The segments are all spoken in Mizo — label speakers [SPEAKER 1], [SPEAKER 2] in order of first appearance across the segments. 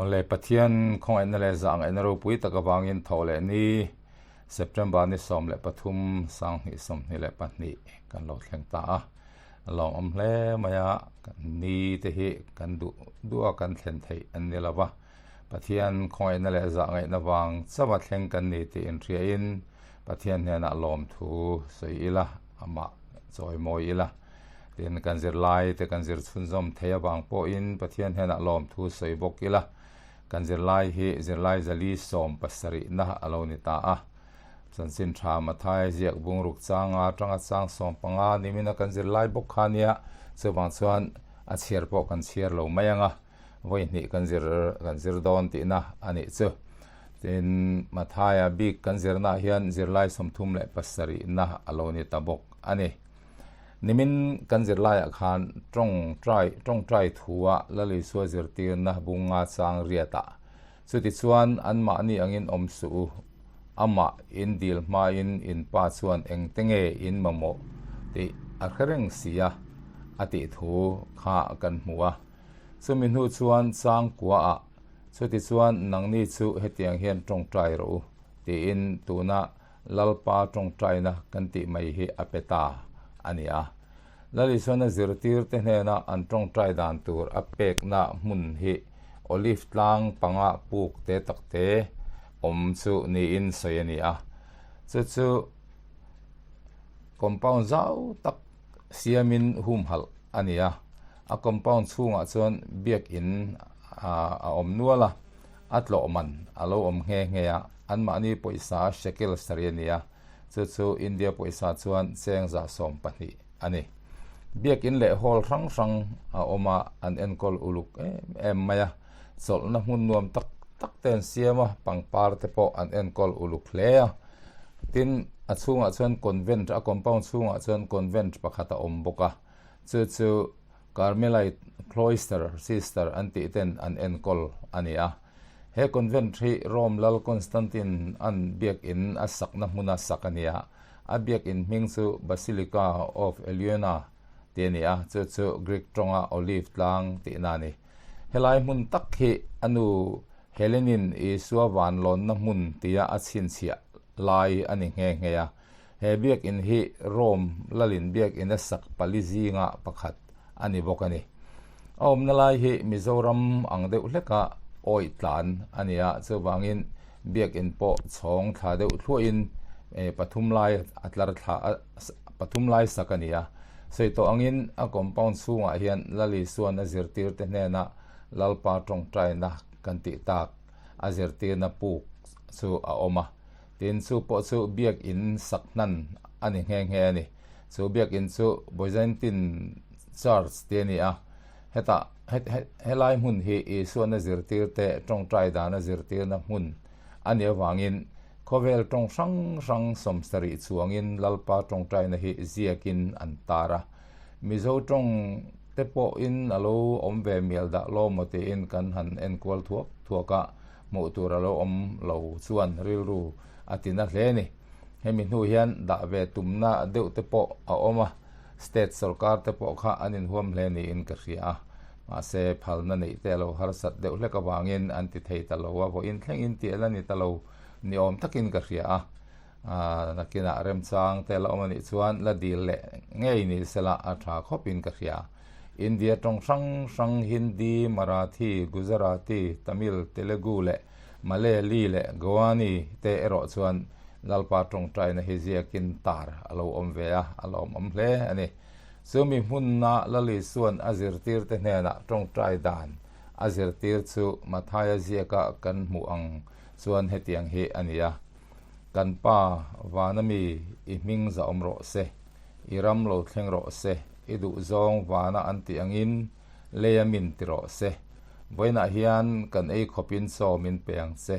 [SPEAKER 1] Awle Pathian khawngaihna leh zahngaihna ropui tak avangin tho leh ni September ni 13 2022 kan lo thleng ta a. Lawmawm hle mai a, ni te hi kan duh duh a kan thlen theih an ni lo va. Pathian khawngaihna leh zahngaihna vang chauha thleng kan ni tih inhriain Pathian hnenah lawmthu sawi ila, amah chawi mawi ila. Tin, kan zirlai te kan zir chhunzawm thei avang pawhin Pathian hnenah lawmthu sawi bawk ila. Kan zirlai hi zirlai zali 70na a lo ni ta a. Chanchin tha Mathai ziak bungruk changa atanga chang 15 nimina kan zirlai bawk kha nia, chuvang chuan a chhiar pawh kan chhiar lo mai ang a, vawi hnih kan zir kan zir dawn tihna a nih chu. Tin, Mathaia bik kan zirnaah hian zirlai 37na a lo ni ta bawk a ni. Nimin kan zirlaiah khan tawngtai tawngtai thua Lal Isua zirtirna bunga chang riatah chutichuan anmahni angin awm suh u, amah in dil hmain in pa chuan engte nge in mamawh tih a hre reng si a, a tih thu kha kan hmu a. Chumi hnu chuan chang kuaah chutichuan nangni chu hetiang hian tawngtai rawh u tiin tuna Lalpa tawngtaina kan tih mai hi a pe ta a ni a. Lal Isuana zirtirte hnena an tawngtai dan tur a pekna hmun hi Olive tlang panga puk te tak te awm chu niin sawi a ni a. Chu chu compound zau tak siamin humhalh a ni a. A compound chhungah chuan biakin a awm nual a. A tlawh man a lo awm nghe nghe a, anmahni pawisa shekel sarih a ni a, chu chu India pawisa chuan cheng 120 a ni. Biakin leh hall hrang hrang a awm a, an enkawl uluk em em mai a, chawlhna hmun nuam tak tak te an siam a, pangpar te pawh an enkawl uluk hle a. Tin, a chhungah chuan convent, a compound chhungah chuan convent pakhat a awm bawk a, chu chu Carmelite Cloister Sister an tih ten an enkawl a ni a. He convent hi Rome Lal Constantine an biakin a sakna hmuna sak a ni a. A biakin hming chu Basilica of Eleona tih a ni a, chu chu Greek tawnga Olive tlang tihna a ni. Helai hmun tak hi a nu Helenin Isua vanlawnna hmun tia a chhinchhiah lai a ni nghe nghe a. He biakin hi Rome lalin biakin a sak pali zinga pakhat a ni bawk a ni. A awmna lai hi Mizoram ang deuh hleka awih tlan a ni a, chuvangin biakin pawh chhawng thla deuh thluahin pathum lai a tlar thla a pathum lai sak a ni a. Sawi tawh angin a compound chhungah hian Lal Isuan a zirtirte hnena Lalpa tawngtaina kan tih tak a zirtirna puk chu a awm a. Tin, chu pawh chu biakin sak hnan a ni nghe nghe a ni. Chu biakin chu Byzantine Church tih a ni a. Hetah, helai hmun hi Isuana zirtirte tawngtai dana zirtirna hmun a nih avangin khawvel tawng hrang hrang 70 chuangin Lalpa tawngtaina hi ziakin an tar a. Mizo tawng te pawhin a lo awm ve mial dah lawm maw tiin kan han enkual thuak thuak a. Hmuh tur a lo awm lo chuan rilru a ti na hle a ni. Hemi hnu hian dah ve tumna deuh te pawh a awm a, state sorkar te pawh kha an inhuam hle niin ka hria a. Mahse, phalna neih te a lo harsat deuh hlek avangin an ti thei ta lo a, vawiin thlengin tih a la ni ta lo ni awm takin ka hria a. Nakinah remchang te a la awm a nih chuan la dil leh ngei ni sela a tha khawpin ka hria. India tawng hrang hrang Hindi, Marathi, Gujarati, Tamil, Telugu leh Malayali leh Goani te erawh chuan Lalpa tawngtaina hi ziakin tar a lo awm ve a, a lawmawm hle a ni. Chumi hmunna Lal Isua'n a zirtirte hnenah tawngtai dan a zirtir chu Mathaia ziaka kan hmuh ang chuan hetiang hi a ni a, Kan Pa, vana mi, i hming zahawm rawh se. I ram lo thleng rawh se, i duhzawng vana an tih angin leia min ti rawh se. Vawiinah hian kan ei khawpin chaw min pe ang che.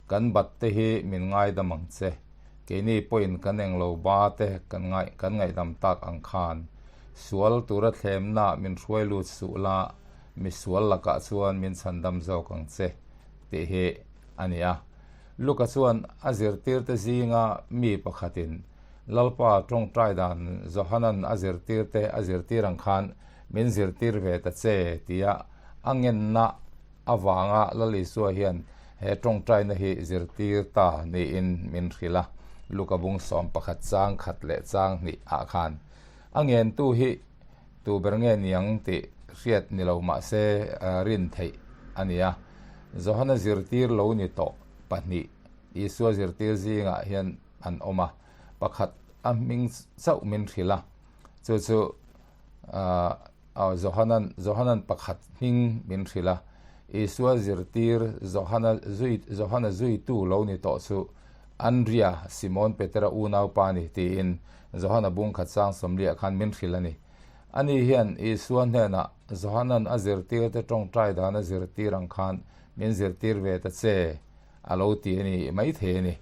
[SPEAKER 1] Kan bat te hi min ngaidam ang che. Keini pawhin kan englo ba te kan ngaih kan ngaihdam tak ang khan. Sual tura thlemna min hruai lut suh la, mi sual lakah chuan min chhandam zawk ang che, tih hi a ni a. Luka chuan a zirtirte zinga mi pakhatin Lalpa tawngtai dan Johanan a zirtirte a zirtir ang khan min zirtir ve ta che tia a ngenna avanga Lal Isua hian he tawngtaina hi zirtir ta niin min hrilh a, Luka bung 11 chang khat leh chang hnih ah khan a ngentu hi tu ber nge niang tih hriat ni lo mah se rin theih a ni a. Johana zirtir lo ni tawh pahnih Isua zirtir zingah hian an awm a, pakhat a hming chauh min hrilh a, chu chu Johanan Johanan pakhat hming min hrilh a, Isua zirtir Johana zui Johana zuitu lo ni tawh chu Andria, Simon Petera unaupa a ni tiin Johana bung khat sang sawmliah khan min hrilh a ni. Ani hian Isua hnenah Johanan a zirtirte tawngtai dan a zirtir ang khan min zirtir ve ta che a lo ti a ni maithei a ni.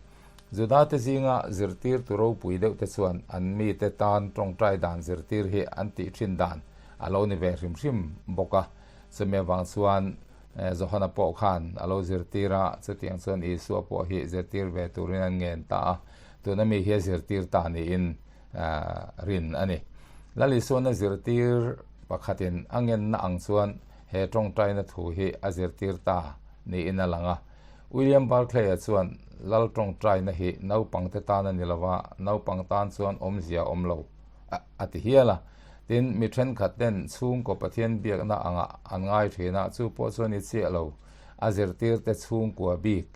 [SPEAKER 1] Judate zinga zirtirtu ropui deuhte chuan an mite tan tawngtai dan zirtir hi an tih thin dan a lo ni ve hrim hrim bawk a. Chumi avang chuan Johana pawh khan a lo zirtir a, chutiang chuan Isua pawh hi zirtir ve turin an ngen ta a, tuna mi hi a zirtir ta niin rin a ni. Lal Isuana zirtir pakhatin a ngenna ang chuan he tawngtaina thu hi a zirtir ta niin a lang a. William Barclay-a chuan Lal tawngtaina hi naupangte tan a ni lo va, naupang tan chuan awmzia a awm lo a ti hial a. Tin, mi thenkhat ten chhungkaw Pathian biakna angah an ngai thin a, chu pawh chuan i chiah lo, a zirtirte chhungkua bik,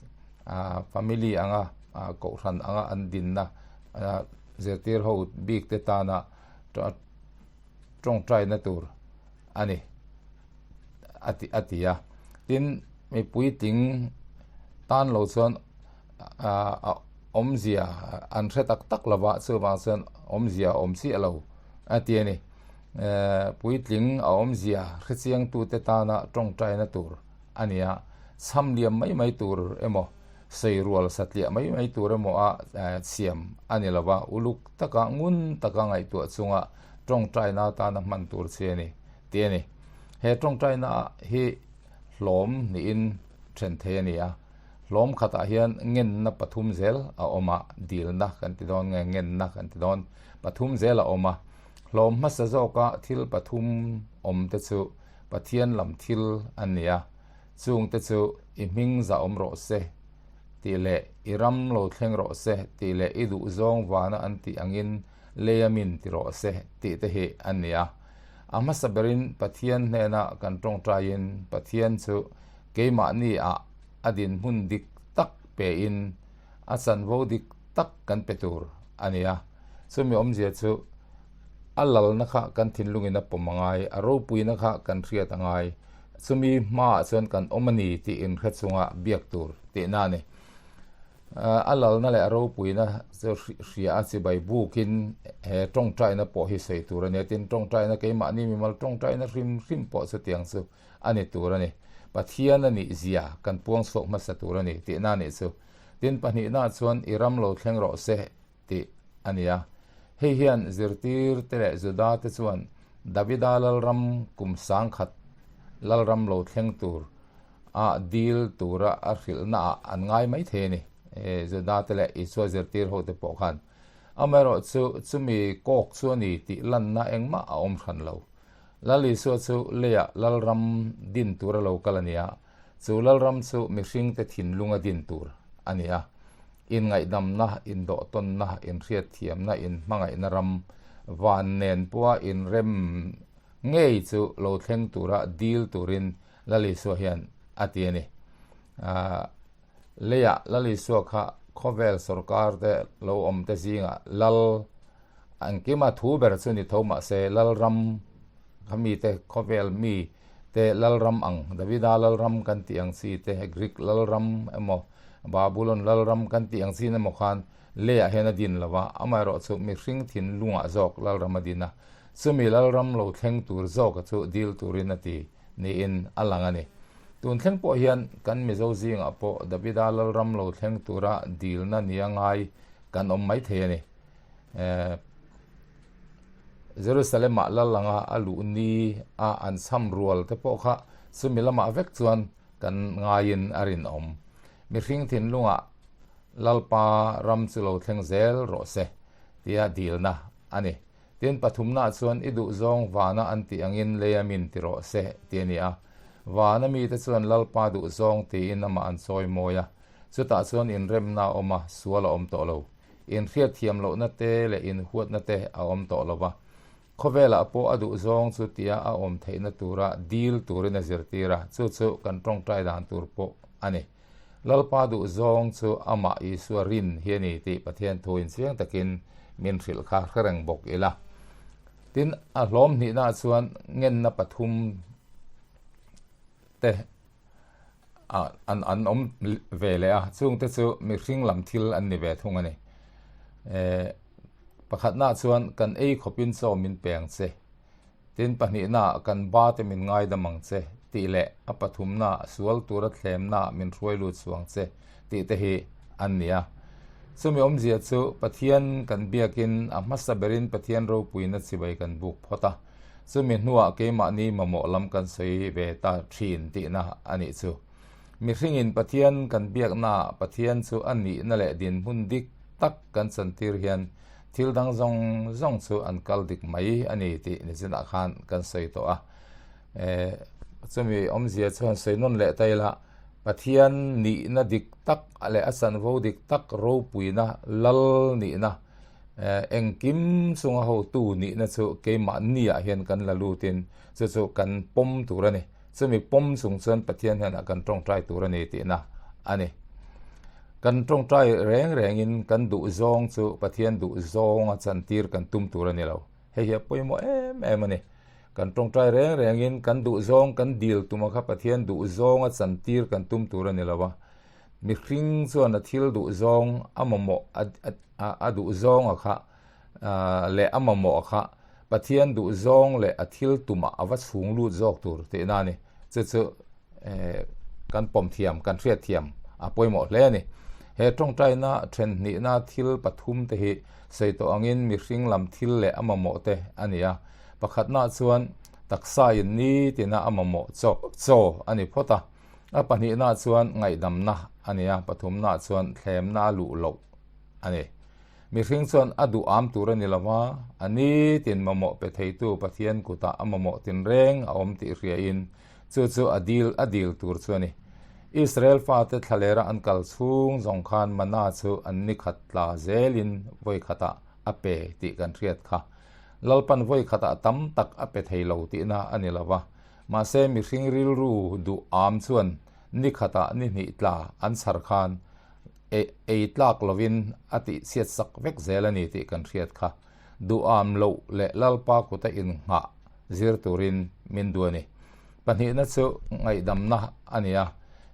[SPEAKER 1] family anga kohhran anga an dinna zirtir ho bikte tana tawngtaina tur a ni. a ti a ti a. Tin, mi puitling tan lo chuan a awmzia an hre tak tak lo va, chuvang chuan awmzia a awm chiah lo a ti a ni. Puitling a awmzia hre chiangtute tana tawngtaina tur a ni a, chham liam mai mai tur emaw, sawi rual satliah mai mai tur emaw a siam a ni lo va, uluk taka ngun taka ngaihtuah chunga tawngtaina atana hman tur chi a ni. Tih a ni. He tawngtaina hi hlawm niin then thei a ni a. Hlawm khatah hian ngenna pathum zel a awm a, dilna kan ti dawn nge ngenna kan ti dawn, pathum zel a awm a. Hlawm hmasa zawka thil pathum awm te chu Pathian lam thil an ni a, chung te chu i hming za awm rawh se tih leh i ram lo thleng rawh se tih leh i duhzawng vana an tih angin leia min ti rawh se tih te hi an ni a. A hmasa berin Pathian hnena kan tawngtaiin Pathian chu keimahni ah a dinhmun dik tak pein a chanvo dik tak kan pe tur a ni a. Chumi awmzia chu a lalna kha kan thinlungin a pawm a ngai, a ropuina kha kan hriat a ngai, chumi hmaah chuan kan awm a ni tih inhre chunga biak tur tihna a ni. A lalna leh a ropuina chu hria a chibai bukin he tawngtaina pawh hi sawi tur a ni a, tin tawngtaina keimahni mimal tawngtaina hrim hrim pawh chutiang chu a ni tur a ni. Pathian a nih zia kan puang chhuak hmasa tur a ni tihna a nih chu. Tin pahnihna chuan i ram lo thleng rawh se tih a ni a. Hei hian zirtirte leh Judate chuan Davida lalram kum sangkhat lalram lo thleng tur a dil tura a hrilhna ah an ngai mai thei a ni, Judate leh Isua zirtir hote pawh khan. Amaherawh chu chumi kawk chu a ni tih lanna engmah a awm hran lo. Lal Isua chu leiah lalram din tura lo kal a ni a, chu lalram chu mihringte thinlunga din tur a ni a. Inngaihdamna, indawhtawnna, inhriatthiamna, inhmangaihna ram, van nen pawha inrem ngei chu lo thleng tura dil turin Lal Isua hian a ti a ni. Leiah Lal Isua kha khawvel sorkar te lo awm te zingah Lal engkima thu ber chu ni tho mah se Lalram kha mite khawvel mi te Lalram ang Davida Lalram kan tih ang chi te Greek Lalram emaw Babulon Lalram kan tih ang chin emaw khan leiah hian a din lo va, amaherawh chu mihring thinlungah zawk Lalram a din a, chumi Lalram lo thleng tur zawka chu dil turin a ti. niin a lang a ni. Tun thleng pawh hian kan Mizo zingah pawh Davida Lalram lo thleng tura dilna nia ngai kan awm mai thei a ni. Jerusalem-ah lal anga a luh ni a an cham rual te pawh kha chumi lamah vek chuan kan ngaiin a rinawm. Mihring thinlungah Lalpa ram chu lo thleng zel rawh se tia dilna a ni. Tin, pathumnaah chuan i duhzawng vana an tih angin lei a min ti rawh se tih a ni a. Vana mite chuan Lalpa duhzawng tiin amah an chawi mawi a, chutah chuan inremna a awm a, sual a awm tawh lo. Inhriatthiam lohna te leh inhuatna te a awm tawh lo va. Khawvelah pawh a duhzawng chu tia a awm theihna tura dil turin a zirtir a, chu chu kan tawngtai dan tur pawh a ni. Lalpa duhzawng chu amah Isua rin hi a ni tih Pathian thu inchiang takin min hrilh kha hre reng bawk ila. Tin, a hlawm hnihnaah chuan ngenna pathum te an an awm ve leh a, chungte chu mihring lam thil an ni ve thung a ni. Pakhatnaah chuan kan ei khawpin chaw min pe ang che, tin pahnihnaah kan ba te min ngaidam ang che tih leh a pathumnaah sual tura thlemnaah min hruai lut suang che tih te hi an ni a. Chumi awmzia chu Pathian kan biakin a hmasa berin Pathian ropuina chibai kan buk phawt a, chumi hnuah keimahni mamawh lam kan sawi ve ta thin tihna a nih chu. Mihringin Pathian kan biaknaah Pathian chu a nihna leh dinhmun dik tak kan chantir hian thil dang zawng zawng chu an kal dik mai a ni tih nichinah khan kan sawi tawh a. Chumi awmzia chuan sawi nawn leh ta ila, Pathian nihna dik tak leh a chanvo dik tak ropuina lal nihna engkim chunga hotu nihna chu keimahniah hian kan la lutin chu chu kan pawm tur a ni. Chumi pawm chung chuan Pathian hnenah kan tawngtai tur a ni tihna a ni. Kan tawngtai reng rengin kan duhzawng chu Pathian duhzawnga chantir kan tum tur a ni lo. Hei hi a pawimawh em em a ni. Kan tawngtai reng rengin kan duhzawng kan dil tuma kha Pathian duhzawng a chantir kan tum tur a ni lo a. Mihring chuan a thil duhzawng a mamawh a duhzawng a kha leh a mamawh a kha Pathian duhzawng leh a thil tumah a va chhung lut zawk tur tihna a ni. Chu chu kan pawm thiam, kan hriat thiam a pawimawh hle a ni. He tawngtaina then hnihna thil pathum te hi sawi tawh angin mihring lam thil leh a mamawh te a ni a. Pakhatnaah chuan taksain nitina a mamawh chaw chaw a ni phawt a. A pahnihnaah chuan ngaihdamna a ni a, pathumnaah chuan thlemna a luh loh a ni. Mihring chuan a duh am tur a ni lo va, a nitin mamawh pe theitu Pathian kutah a mamawh tinreng a awm tih hriain chu chu a dil a dil tur chu a ni. Israel fate thlalera an kal chhung zawng khan mana chu an ni khat tla zelin vawi khatah a pe tih kan hriat kha. Lalpan vawi khatah tam tak a pe thei lo tihna a ni lo va, mahse mihring rilru duh am chuan ni khatah ni hnih tla an chhar khan ei tlak lovin a tih chhiat sak vek zel a ni tih kan hriat kha. Duham loh leh Lalpa kuta innghah zir turin min duh a ni. Pahnihna chu ngaihdamna a ni a,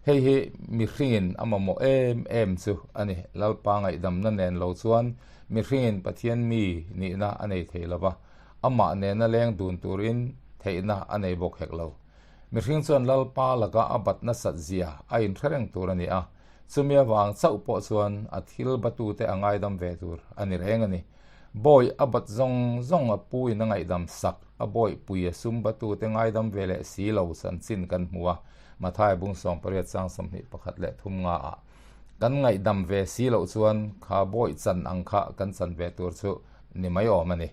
[SPEAKER 1] hei hi mihringin a mamawh em em chu a ni. Lalpa ngaihdamna nen lo chuan mihringin Pathian mi nihna a nei thei lo va, amah nena leng dun turin theihna a nei bawk hek lo. Mihring chuan Lalpa laka a bat nasat zia a inhre reng tur a ni a, chumi avang chauh pawh chuan a thil batute a ngaidam ve tur a ni reng a ni. Bawi a bat zawng zawng a pu in a ngaihdam sak, a bawihpui a sum batute ngaidam ve leh si lo chanchin kan hmu a, Mathai bung 18 chang 21 leh thum nga ah. Kan ngaihdam ve si loh chuan kha bawi chan ang kha kan chan ve tur chu ni mai awm a ni.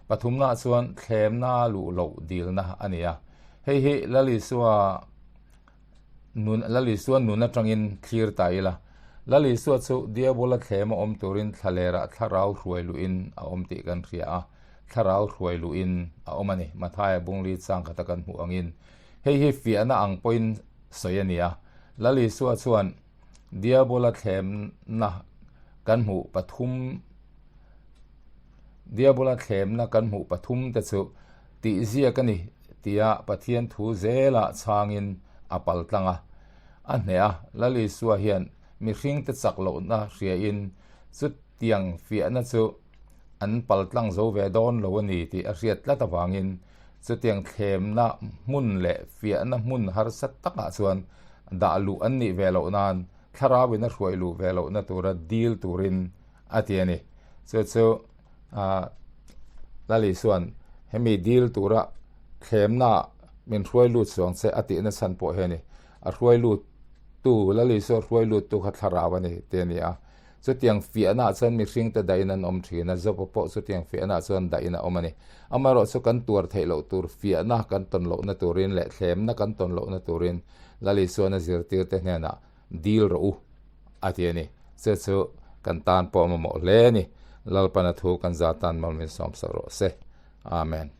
[SPEAKER 1] Pathumna chuan thlemna luh loh dilna a ni a, hei hi Lal Isua nun Lal Isua nun atangin thlir ta ila. Lal Isua chu Diabola thlem a awm turin thlalerah thlarau hruai luhin a awm tih kan hria a, thlarau hruai luhin a awm a ni. Mathaia bungli chang khata kan hmuh angin hei hi fiahna ang pawhin sawi a ni a. Lal Isua chuan Diabola thlemna kan hmuh pathum Diabola thlemna kan hmuh pathum te chu tih ziak a ni tia Pathian thu zelah chhangin a pal tlang a. A hneh a, Lal Isua hian mihringte chak lohna hriain chutiang fiahna chu an pal tlang zo ve dawn lo a ni tih a hriat tlat avangin chutiang thlemna hmun leh fiahna hmun harsa takah chuan dah luh an nih ve loh nan thlarauin a hruai luh ve lohna tura dil turin a ti a ni. Chu chu Lal Isua'n hemi dil tura thlemna min hruai lut suang che a tihna chhan pawh hi a ni. A hruai lut tu, Lal Isua hruai lut tu kha thlarau a ni tih a ni a. Chutiang fiahnaah chuan mihringte dahin an awm thin a, Job-a pawh chutiang fiahnaah chuan dahin a awm a ni. Amaherawhchu kan tuar theih loh tur fiahna kan tawn lohna turin leh thlemna kan tawn lohna turin Lal Isuan a zirtirte hnenah dil rawh u a ti a ni. Chu chu kan tan pawh a mamawh hle a ni. Lalpana thu kan za tan mal min sawmsak rawh se. Amen.